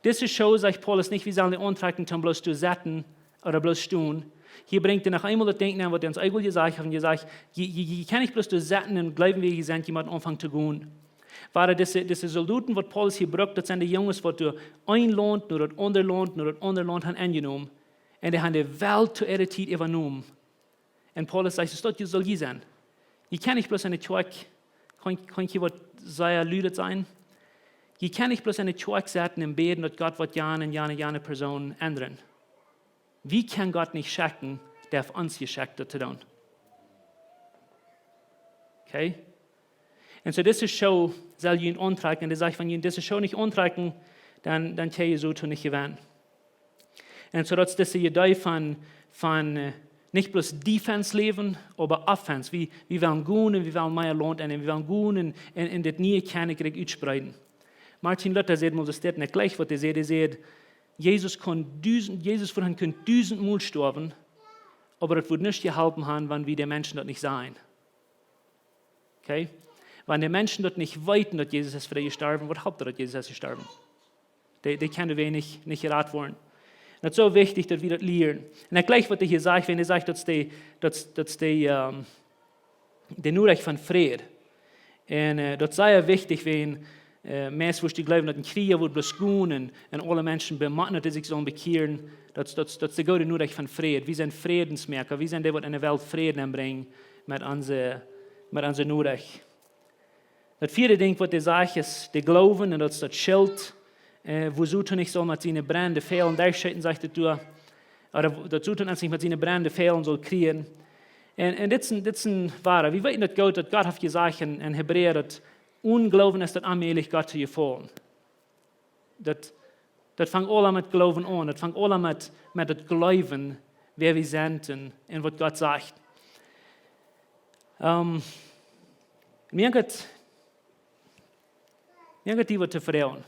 Dise Schoo, sajcht Paulus, nich, wie sellen dee auntrakjen, toom bloos doa sitten ooda bloos stonen. Hia brinjt hee noch eemol daut Dinkj aun, waut hee ons eejentlich jesajcht haft, un hee sajcht: "Jie, jie, jie kjennen nich bloos doa sitten un jleewen, wäa jie sent, jie motten aunfangen to gonen." Wiels dise, dise Soldoten, waut Paulus hia brukt, daut sent de Junges, waut doa een Launt no daut aundre Launt, no daut aundre Launt haben enjenomen. Un dee haben de Welt to äare Tiet äwajenomen. Un Paulus sajcht: "Daut saul jie sennen. Jie kjennen nich bloos enne Kjoakj, kaun, kaun ekj waut sea ludet sajen? Jie kjennen nich bloos enne Kjoakj sitten un bäden, daut Gott woat jane un jane, jane Persoon endren. Wie kjennen Gott nich schekjen, dee haft ons jeschekjt, daut to doonen." Okay? Un soo, dise Schoo sell jie auntrakjen. Un hee sajcht: "Wan jie dise Schoo nich auntrakjen, dan, dan kjenn jie soo nich jewennen." Un soo, daut es dise Idee von, von, äh, nich bloos Defense läwen, oba Offense. Wie, wie wellen gonen un wie wellen mea Launt ennämen. Wie wellen gonen un, un, un dit niee Kjennichrikj utspreeden. Martin Luther säd mol, daut steit nich jlikj, waut hee säd. Hee säd: "Jesus kunn dusent, Jesus wudd haben kunt dusent Mol stoawen, oba daut wudd nuscht jeholpen haben, wan wie de Menschen daut nich sajen." Okay? Wan de Menschen daut nich weeten, daut Jesus es fa dee jestorwen, waut halpt daut, daut Jesus es jestorwen? Dee, dee kjennen doawäajen nich, nich jerat woaren. Un daut es soo wichtich, daut wie daut lieren. Un ekj jleich, waut hee hia sajcht, wan hee sajcht, daut es de, daut, daut es de, ähm, de Norecht von Fräd. Un, äh, daut es sea wichtich, wan, äh, Menschen, woo dee jleewen, daut een Kjrieech woat bloos gonen un, un aule Menschen bemotten, daut dee sikj sellen bekjieren. Daut, daut, daut es de goode Norecht von Fräd. Wie sent Frädensmoaka. Wie sent dee, waut enne Welt Fräd nenbrinjen met onse, met onse Norecht. Daut vieede Dinkj, waut hee sajcht, es de Gloowen, un daut es daut Schilt, äh, woo Soton nich saul met siene brennende Fiela derchschieten, sajcht daut doa. Ooda woo, daut Soton ons nich met siene brennende Fiela saul kjrieen. Un, un dit es een, dit es een woara. Wie weeten daut goot, daut Gott haft jesajcht en, en Hebräa, daut onen Gloowen es daut onmäajlich, Gott to jefaulen. Daut, daut fangt aules met Gloowen aun. Daut fangt aules met, met daut Gloowen, wäa wie sent un, un waut Gott sajcht. Ähm, mie haft, mie haft die waut to vetalen.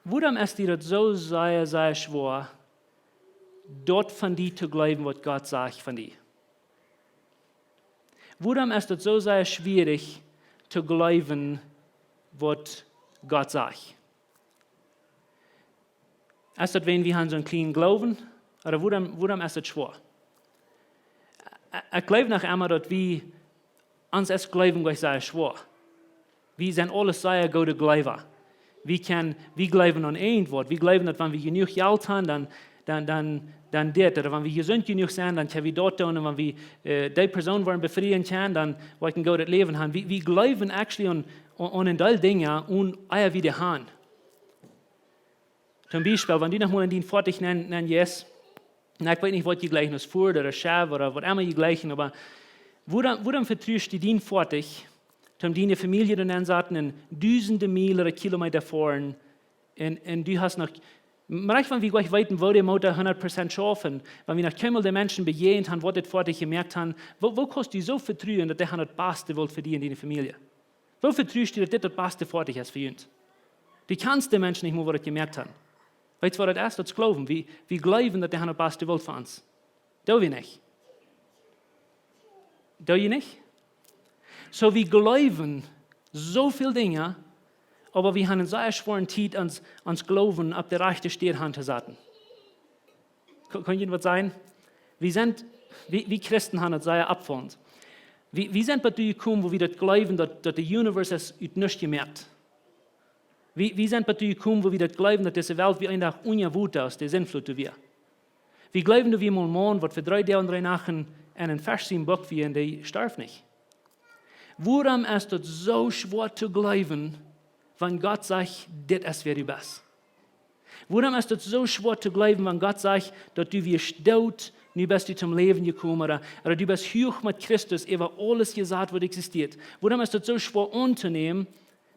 Wuarom es die daut soo sea, sea schwoa, daut von die to jleewen, waut Gott sajcht von die? Wuarom es daut soo sea schwierich to jleewen, waut Gott sajcht? Es daut, wan wie haben soon kjlienen Gloowen? Ooda wuarom, wuarom es daut schwoa? Ekj, ekj jleew noch emma, daut wie, ons es Gloowen jlikj sea schwoa. Wie sent aules sea goode Jleewa. Wie kjennen, wie jleewen aun een Wuat. Wie jleewen, daut wan wie jenuach Jelt haben, dan, dan, dan, dan dit. Ooda wan wie jesunt jenuach sent, dan kjenn wie daut doonen. Un wan wie, äh, dee Persoon woaren befrieen kjennen, dan woa ekj een goodet Läwen haben. Wie, wie jleewen actually aun, aun, aun een Deel Dinja, un ea wie dee haben. Toom Biespel, wan du noch mol en dien Foatich nenn, nenn jeist, un ekj weet nich, waut jie jleichen, aus Ford ooda Chevy ooda waut emma jie jleichen, oba wuarom, wuarom vetrust du dien Foatich, toom diene Famielje doa nenn saten un dusende Miel ooda Kilometa foaren, un, un du hast noch, mau wan wie jlikj weeten, woo de Motor hundat Prozent schauft, wan wie noch kjeenmol de Menschen bejäajent haben, waut dit Foatich jemoakt haben, woo, woo kaust du soo vetruen, daut dee haben daut Baste wullen fa die un diene Famielje? Woo vetrust du, daut dit daut baste Foatich es fa junt? Du kjanst de Menschen nich mol, waut daut jemoakt haben. Weetst, waut daut es? Daut es Gloowen. Wie, wie jleewen, daut dee haben daut baste wullen fa ons. Doo wie nich? Doo jie nich? Soo, wie jleewen soo väl Dinja, oba wie haben eene sea schwoare Tiet, ons, ons Gloowen opp de rajchte Städ han to saten. Kaun, kaun jie waut sajen? Wie sent, wie, wie Christen haben daut sea oppjefaulent. Wie, wie sent bat doa jekomen, woo wie daut jleewen, daut, daut de Universe es ut nuscht jemoakt? Wie, wie sent bat doa jekomen, woo wie daut jleewen, daut dise Welt wia een Dach unja Wota, aus de Sintflut wia? Wie jleewen, daut wia mol een Maun, waut fa dree Doag un dree Nacht en een Fesch sien Buck wia, un dee storf nich. Wuarom es daut soo schwoa to jleewen, wan Gott sajcht, dit es wäa du best? Wuarom es daut soo schwoa to jleewen, wan Gott sajcht, daut du wieescht doot, Nu best du toom Läwen jekomen, ooda, ooda du best huach met Christus äwa aules jesat, waut existieet. Wuarom es daut soo schwoa auntonämen,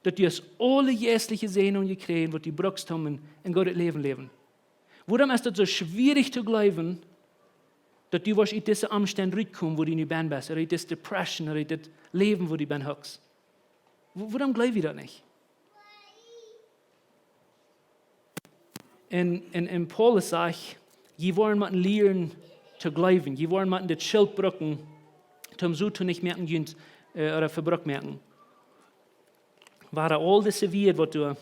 daut du hast aule jeistliche Säajnungen jekjräajen, waut du brukst, om een, een goodet Läwen läwen? Wuarom es daut soo schwierich to jleewen, daut du woascht ut dise Omstend rutkomen, wua du nu benn best, ooda ut dise Depression, ooda ut dit Läwen, wua du benn huckst? Wo-, wuarom jleew wie daut nich? En, en, en Paulus sajcht, jie woaren motten lieren to jleewen. Jie woaren motten dit Schilt brucken, toom Soton nich moaken junt, äh, ooda fa Bruck moaken. Wiels aul dise Wieed, waut doa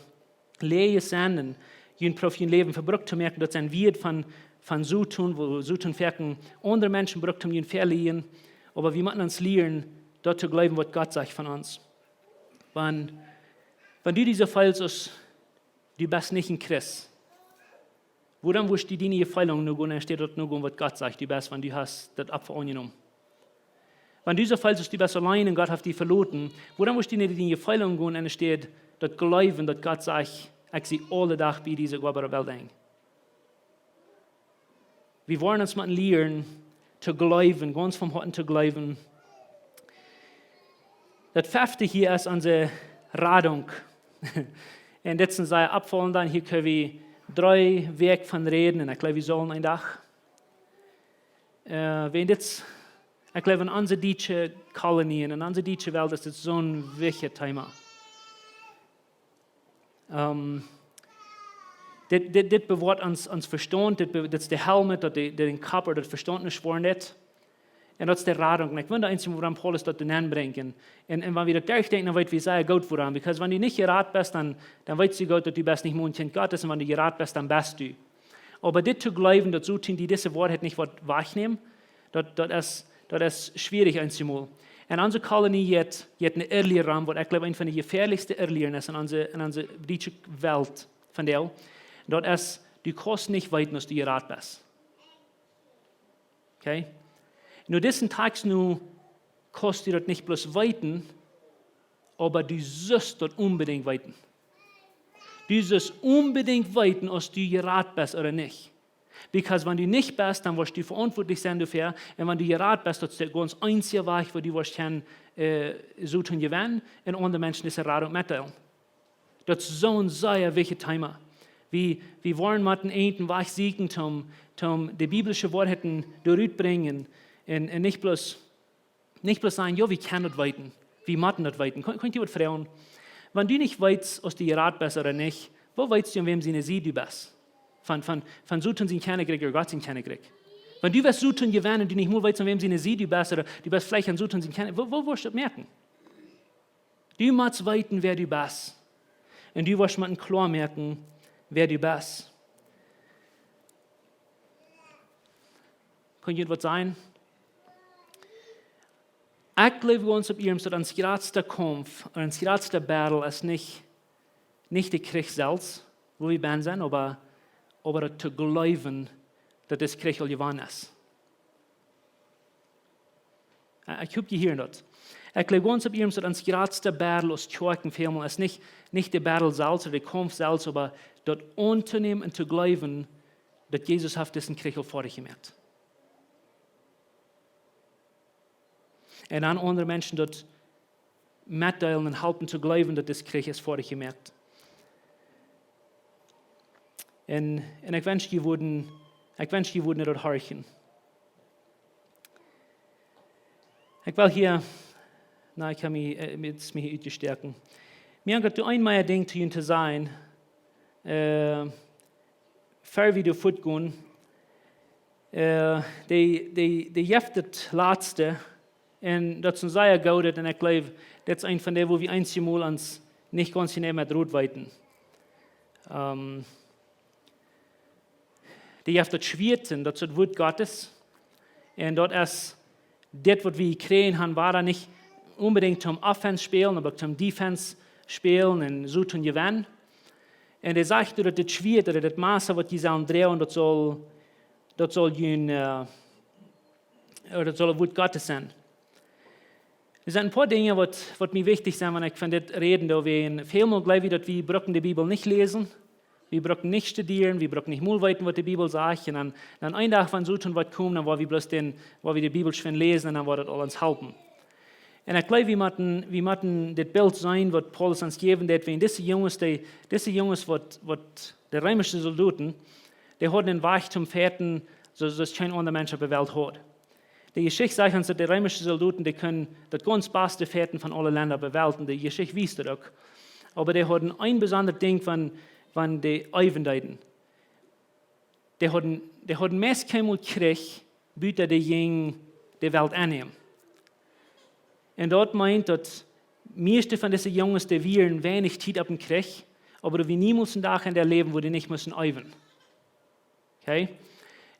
läajes sent, un junt proowen jun Läwen fa Bruck to moaken, daut sent Wieed von, von Soton, wua Soton foaken aundre Menschen brukt, om junt to veleiden. Oba wie motten ons lieren, daut to jleewen, waut Gott sajcht von ons. Wan, wan du die soo feelst, aus du best nich een Christ, wuarom wurscht du diene Jefeele nogonen, enne Städ daut nogonen, waut Gott sajcht, du best, wan du hast daut Opfa aunjenomen? Wan du soo feelst, aus du best auleen un Gott haft die veloten, wuarom wurscht du nich diene Jefeele gonen, enne Städ daut jleewen, daut Gott sajcht, ekj sie aule Doag bie die, soogoa bat de Welt Enj? Wie woaren ons motten lieren to jleewen, gaunz von Hoaten to jleewen. Daut fefte hia es onse Radunk. Un dit es een sea oppfaulenda, hia kjenn wie dree Wäakj von räden, un ekj jleew, wie sellen een Dach. Äh, wan dit, ekj jleew, en onse dietsche Kolonien, en onse dietsche Welt es dit soon wichtjet Thema. Ähm, dit, dit, dit bewoat ons, ons Vestaunt, dit, be-, dit es de Helm, daut de, de, dän Kopp, daut Vestaunt nich schworen deit. Un daut es de Radunk. Un ekj wunda eensjemol, wuarom Paulus daut doa nenbrinjt. Un, un, un wan wie daut derchdenkjen, dan weet wie sea goot, wuarom. Because wan du nich jerat best, dan, dan weetst du goot, daut du best nich mea een Kjint Gottes. Un wan du jerat best, dan best du. Oba dit to jleewen, daut Soton die dise Woarheit nich woat wajchnämen, daut, daut es, daut es schwierich eensjemol. Un onse Kolonie jeit, jeit ne Irrlia rom, waut ekj jleew, een von de jefäadlichste Irrlieren es en onse, en onse dietsche Welt vondoag. Daut es, du kaust nich weeten, aus du jerat best. Okay? Nu, disen Tekst nu kaust du daut nich bloos weeten, oba du sust daut onbedinjt weeten. Du sust onbedinjt weeten, aus du jerat best ooda nich. Because wan du nich best, dan woascht du veauntwuatlich sennen doafäa. Un wan du jerat best, daut es de gaunz eensje Wajch, woo du woascht kjennen, äh, Soton jewennen un aundre Menschen dise Radunk metdeelen. Daut es soon sea wichtjet Thema. Wie, wie woaren motten eenen Wajch sieekjen, toom, toom de biblische Woarheiten doarut brinjen un, un nich bloos, nich bloos sajen, jo, wie kjennen daut weeten. Wie motten daut weeten. Kaun, kaun ekj die waut froagen? Wan du nich weetst, aus du jerat best ooda nich, woo weetst du, aun wäm siene Sied du best? Von, von, von Soton sien Kjennichrikj ooda Gott sien Kjennichrikj? Wan du woascht Soton jewennen un du nich mol weetst, aun wäm siene Sied du best, ooda du best veleicht aun Soton sien Kjennichrikj, woo, woo woascht du daut moaken? Du motst weeten, wäa du best. Un du woascht motten kloa moaken, wäa du best. Kaun ekj waut sajen? Ekj jleew gaunz opp iernst, daut ons jratsta Kaumf, ons jratsta Battle es nich, nich de Kjrich selfst, wua wie benn sent, oba, oba daut to jleewen, daut dis Kjrich aul jewonnen es. Äh, ekj hop, jie hieren daut. Ekj jleew gaunz opp iernst, daut ons jratsta Battle aus Kjoakjen välmol es nich, nich de Battle selfst ooda de Kaumf selfst, oba daut auntonämen un to jleewen, daut Jesus haft disen Kjrich aul foadich jemoakt. Un aun aundre Menschen daut metdeelen un halpen to jleewen, daut dis Kjrich es foadich jemoakt. Un, un ekj wensch, jie wudden, ekj wensch, jie wudden daut horchen. Ekj well hia, na, ekj hab mie, äh, mie, mie hia utjestoaken. Mie haft daut een mea Dinkj to junt to sajen, äh, ver wie doa fuat gonen, äh, dee, dee, dee jeft daut latste, un daut es een sea goodet, un ekj jleew, daut es een von dee, wua wie eensjemol ons nich gaunz jeneiw met Rot weeten. Ähm, dee jeft daut Schwieet, un daut es daut Wuat Gottes. Un daut es dit, waut wie jekjräajen han, wia dan nich onbedinjt toom Offense spälen, oba toom Defense spälen un Soton jewennen. Un dee sajcht, daut dit Schwieet, ooda dit Massa, waut jie sellen droagen, daut saul, daut saul jun, äh, ooda daut saul daut Wuat Gottes sennen. Doa sent een poa Dinja, waut, waut mie wichtich sent, wan ekj von dit räden doo, wäajen välmol jleew wie, daut wie brucken de Bibel nich läsen, Wie brucken nich studieren, wie brucken nich mol weeten, waut de Bibel sajcht. Un dan, dan een Dach, wan Soton woat komen, dan woa wie bloos dän, woa wie de Bibel schwind läsen un dan woat daut aul ons halpen. Un ekj jleew, wie motten, wie motten dit Bilt seenen, waut Paulus ons jäwen deed, wäajen dise Junges, dee, dise Junges, waut, waut de reemische Soldoten, dee hauden een Wajch toom fechten, soo, soo aus kjeen aundra Mensch opp de Welt haud. De Jeschicht sajcht ons, daut de reemische Soldoten, dee kunnen daut gaunz baste fechten von aule Lenda opp de Welt, un de Jeschicht wiest daut uk. Oba dee hauden een besondret Dinkj, wan, wan dee eewen deeden. Dee hauden, dee hauden meist kjeenmol Kjrich, buta dee jinjen de Welt aunnämen. Un daut meent, daut mieeschte von dise Junges, dee wieren weinich Tiet opp een Kjrich, oba doa wia niemols een Dach en däa Läwen, wua dee nich musten eewen. Okay?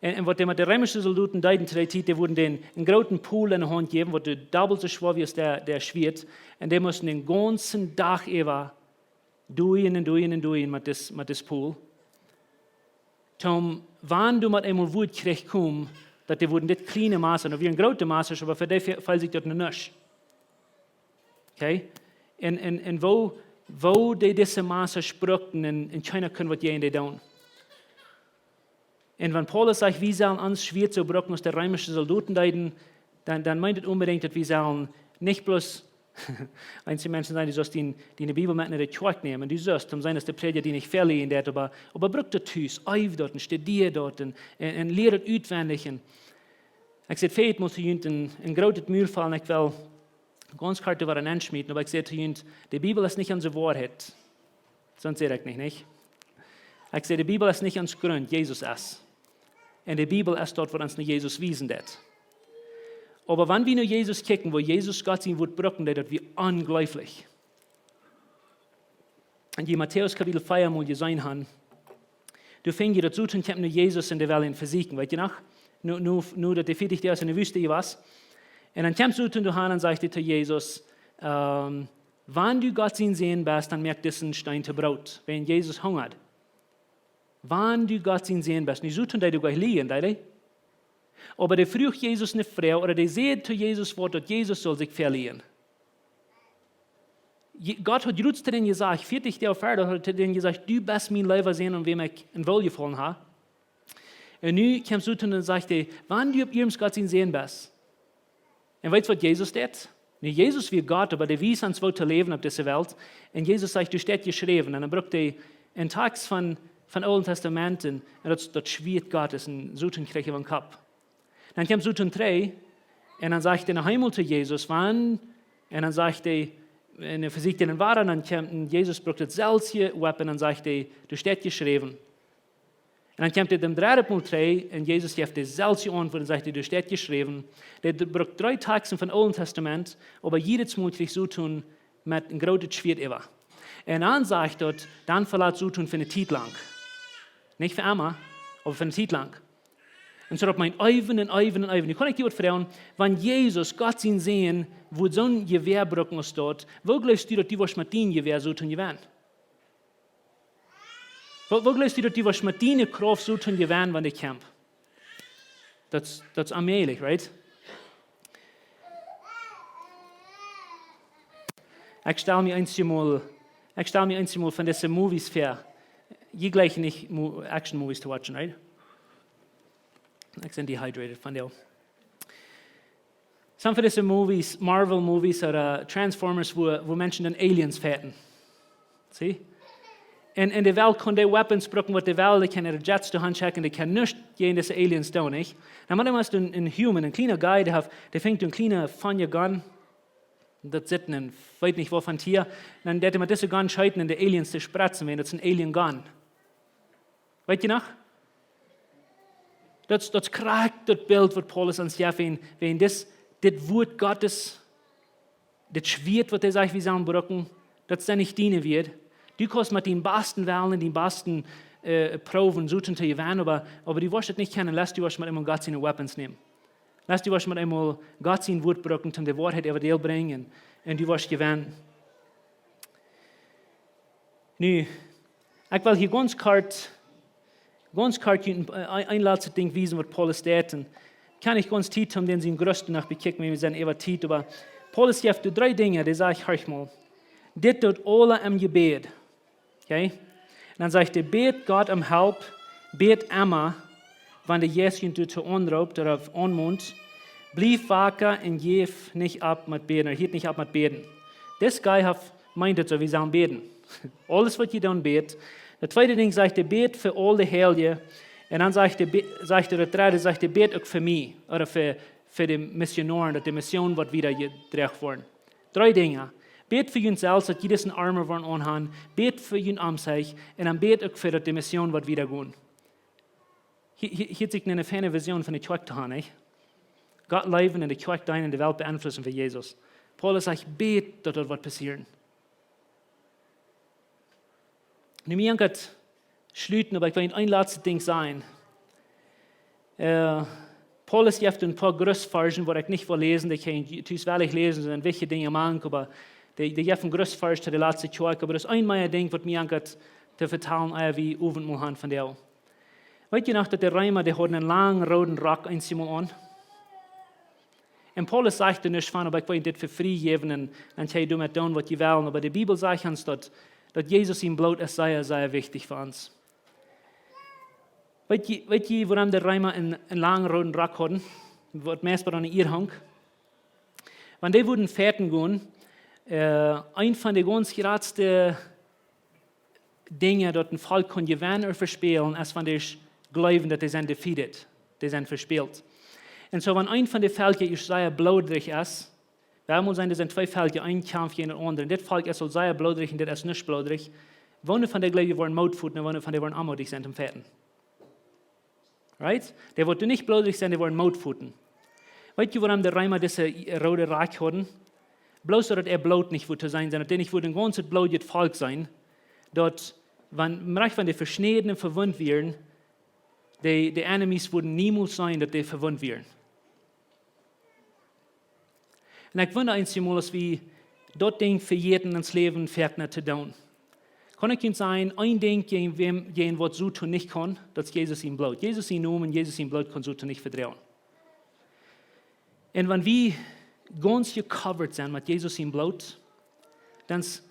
Un, un waut dee met de reemische Soldoten deeden to dee Tiet, dee wudden dän een grooten Pol enne Haunt jäwen, waut dobbelt soo schwoa wia aus däa, däa Schwieet. Un dee musten dän gaunzen Dach äwa doajen un doajen un doajen met dis, met dis Pol. Toom, wan doa met eemol wudd Kjrich komen, daut dee wudden dit kjliene Massa, daut wieren groote Massasch, oba fa dee fe-, feeld sikj daut no nuscht. Okay? Un, un, un woo, woo dee dise Massasch bruckten un, un kjeena kunn waut jäajen dee doonen. Un wan Paulus sajcht, wie sellen ons Schwieet soo brucken aus de reemische Soldoten deeden, dan, dan meent daut onbedinjt, daut wie sellen nich bloos, eenje Menschen sajen, du sust dien, diene Bibel met no de Kjoakj nämen. Du sust, om sennen, daut de Prädja die nich väalieren deit, oba, oba bruk daut tus, eew daut un studia daut un, un, un lia daut utwendich. Un ekj säd väl mol to junt een, een grootet Mul faulen, ekj well gaunz kort doaräwa enschmieten, oba ekj säd to junt, de Bibel es nich onse Woarheit. Sonst säd ekj nich, nich? Ekj säd, de Bibel es nich ons Grunt, Jesus es. Un de Bibel es daut, waut ons no Jesus wiesen deit. Oba wan wie no Jesus kjikjen, woo Jesus Gott sien Wuat brucken deed, daut wia onjleeflich. Un jie Matäus Kapitel vea mol jeseenen han, doa finj jie daut Soton kjemt no Jesus un dee well am vesieekjen, weet jie noch? Nu, nu, nu daut dee vieetich Doag en de Wüste wia. Un dan kjemt Soton doa han un sajcht hee to Jesus, ähm, wan du Gott sien Sän best, dan moak disen Steen to Broot. Wäajen Jesus hungat. Wan du Gott sien Sän best. Nu Soton deed doa jlikj lieejen, deed hee? Oba dee fruach Jesus ne Froag, ooda dee säd to Jesus waut, daut Jesus sull sikj velieren. Je-, Gott haud jrods to dän jesajcht, vieetich Doag verhäa haud hee to dän jesajcht, du best mien leewa Sän, aun wäm ekj een Woljefaulen ha. Un nu kjemt Soton un sajcht hee, wan du opp iernst Gott sien Sän best. Un weetst waut Jesus deed? Nu, Jesus wia Gott, oba dee wiest ons woo to läwen opp dise Welt. Un Jesus sajcht, doa steit jeschräwen. Un dan brukt hee een Tekst von, von Oolen Testament un, un daut, daut Schwieet Gottes un Soton kjrieech äwa dän Kopp. Dan kjemt Soton trigj un dan sajcht hee noch eemol to Jesus, wan, un dan sajcht hee, un hee vesieekjt am wada, un dan kjemt, un Jesus brukt daut selwje Weapon un dan sajcht hee, doa steit jeschräwen. Un dan kjemt hee daut dredde Mol trigj un Jesus jeft dee selwje Auntwuat un sajcht hee, doa steit jeschräwen. Dee brukt dree Teksten von Oolen Testament, oba jiedet Mol kjrieech Soton met een grootet Schwieet äwa. Un dan sajcht daut, dan velat Soton fa ne Tiet lang. Nich fa emma, oba fa ne Tiet lang. Un soo daut meent eewen un eewen un eewen. Nu kaun ekj die waut froagen, wan Jesus, Gott sien Sän, wudd soon Jewäa brucken aus daut, woo jleefst du daut du wurscht met dien Jewäa Soton jewennen? Woo, woo jleefst du daut du wurscht met diene Krauft Soton jewennen, wan dee kjemt? Daut, daut es onmäajlich, right? Ekj stal mie eemol, ekj stal mie eemol von dise Movies väa. Jie jlikjen nich Mo-, Action Movies to watchen, right? Ekj sie dehydrated von dee. Some von dise Movies, Marvel Movies ooda Transformers, wua, wua Menschen dan Aliens fighten. See? Un, un de Welt kaun dee Weapons brucken waut dee well, dee kjennen äare Jets doa han schekjen, dee kjennen nuscht jäajen dise Aliens doonen, nich? Dan mott eena een, een Human, een kjliena Guy, dee haft, dee finjt een kjliena funny Gun. Daut sitt een, weet nich waut von Tia. Dan deit hee met dise Gun schieten un de Aliens to spretzen, wiels daut es een Alien Gun. Weet jie noch? Daut, daut es krakjt daut Bilt waut Paulus ons jeft, wan, wan dis, dit Wuat Gottes, dit Schwieet waut hee sajcht, wie sellen brucken, daut sent nich diene Wieed. Du kaust met dän basten Wellen un dän basten, äh, proowen Soton to jewennen, oba, oba du woascht daut nich kjennen, unless du woascht met eemol Gott siene Weapons nämen. Unless du woascht met eemol Gott sien Wuat brucken, om de Woarheit äwa die brinjen, un du woascht jewennen. Nu, ekj well hia gaunz kort, gaunz kort een, een, een latsta Dinkj wiesen waut Paulus deed. Un kaun ekj gaunz Tiet om dän sien Grunt noch bekjikjen, wan wie sent äwa Tiet, oba Paulus jeft doa dree Dinja, dee sajcht, horch mol. Dit doot aules em Jebäd. Okay? Dan sajcht hee: Bät Gott om Help, bät emma, wan de Jeist junt doatoo aunroopt ooda aunmont. Blieft waka un jäft nich opp met bäden, ooda hieet nich opp met bäden. This guy haft, meent et soo, wie sellen bäden. Aules waut jie doonen, bät. Daut tweede Dinkj sajcht hee: Bät fa aul de Heilje. Un dan sajcht hee, be-, sajcht hee, daut dredde sajcht hee: Bät uk fa mie, ooda fa, fa de Missionoaren, daut de Mission woat wieda jedroagen woaren. Dree Dinja. Bät fa junt selfst, daut jie disen Armor woaren aunhaben. Bät fa jun omsich. Un dan bät uk fa daut de Mission woat wieda gonen. Hia, hia, hia sikj eene feine Vision von de Kjoakj to haben, nich? Gott leewen un de Kjoakj deenen un de Welt beenflussen fa Jesus. Paulus sajcht: Bät, daut daut woat passieren. Nu, wie kjennen schluten, oba ekj well een latste Dinkj sajen. Äh, Paulus jeft een poa Grussvarschen, waut ekj nich well läsen, dee kjenn jie tus wellich läsen, sent wichtje Dinja mank, oba dee, dee jeft een Grussvarsch to de latste Kjoakj, oba daut es een mea Dinkj, waut mie aunjeit to vetalen, ea wie Owentmol haben vondoag. Weet jie noch, daut de Reema, dee hauden een langen rooden Rock eensjemol aun? Un Paulus sajcht doa nuscht von, oba ekj well junt dit fa frie jäwen un dan kjenn jie doamet doonen, waut jie wellen. Oba de Bibel sajcht ons, daut, daut Jesus sien Bloot es sea, sea wichtich fa ons. Weet jie, weet jie, wuarom de Reema een, een langen rooden Rock hauden, waut meist bat aun de Ieed hunk? Wan dee wudden fechten gonen, äh, een von de gaunz jratste Dinja, daut een Volkj kaun jewennen ooda vespälen, es wan dee jleewen, daut dee sent defeated, dee sent vespält. Un soo, wan een von de Velkja ieescht sea bloodrich es, well mol sajen, doa sent twee Velkja, een kjamft jäajen daut aundre. Un dit Volkj es aul sea bloodrich un dit es nich bloodrich. Woone von dee, jleew jie, woaren Moot foten un woone von dee woaren onmootich sennen toom fechten? Right? Dee, waut doa nich bloodrich sent, dee woaren Moot foten. Weet jie, wuarom de Reema dise roode Rock hauden? Bloos daut äa Bloot nich wudd to seenen sennen, daut dee nich wudd een gaunzet bloodjet Volkj sennen, daut, wan, rajcht wan dee veschnäden un vewundt wieren, de, de enemies wudden niemols seenen, daut dee vewundt wieren. Un ekj wunda eensjemol, aus wie daut Dinkj vejäten, ons Läwen verändren to doonen. Kaun ekj junt sajen, een Dinkj jäajen wäm, jäajen waut Soton nich kaun, daut es Jesus sien Bloot. Jesus sien Nomen, Jesus sien Bloot kaun Soton nich vedroagen. Un wan wie gaunz jecovered sent met Jesus sien Bloot, dan es,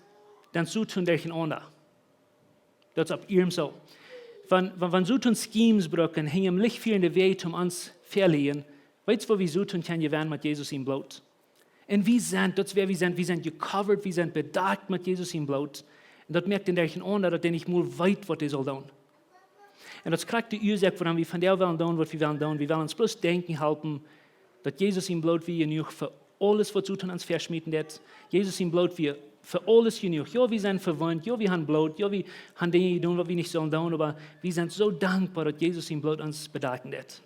dan es Soton derchenaunda. Daut es opp ieescht soo. Wan, wan, wan Soton schemes brukt, hinjt am Licht fieren de Wajch toom ons veleiden, weetst du, woo wie Soton kjennen jewennen? Met Jesus sien Bloot. Un wie sent, daut es wäa wie sent, wie sent jecovered, wie sent bedakjt met Jesus sien Bloot. Un daut moakt dän derchenaunda, daut dee nich mol weet, waut dee saul doonen. Un daut es krakjt de Uasoak, wuarom wie vondoag wellen doonen, waut wie wellen doonen. Wie wellen ons bloos denkjen halpen, daut Jesus sien Bloot wia jenuach fa aules, waut Soton ons väaschmieten deed. Jesus sien Bloot wia fa aules jenuach. Jo, wie sent vewundt, jo, wie haben Bloot, jo, wie haben Dinja jedonen, waut wie nich sullen doonen, oba wie sent soo dankboa, daut Jesus sien Bloot ons bedakjen deed.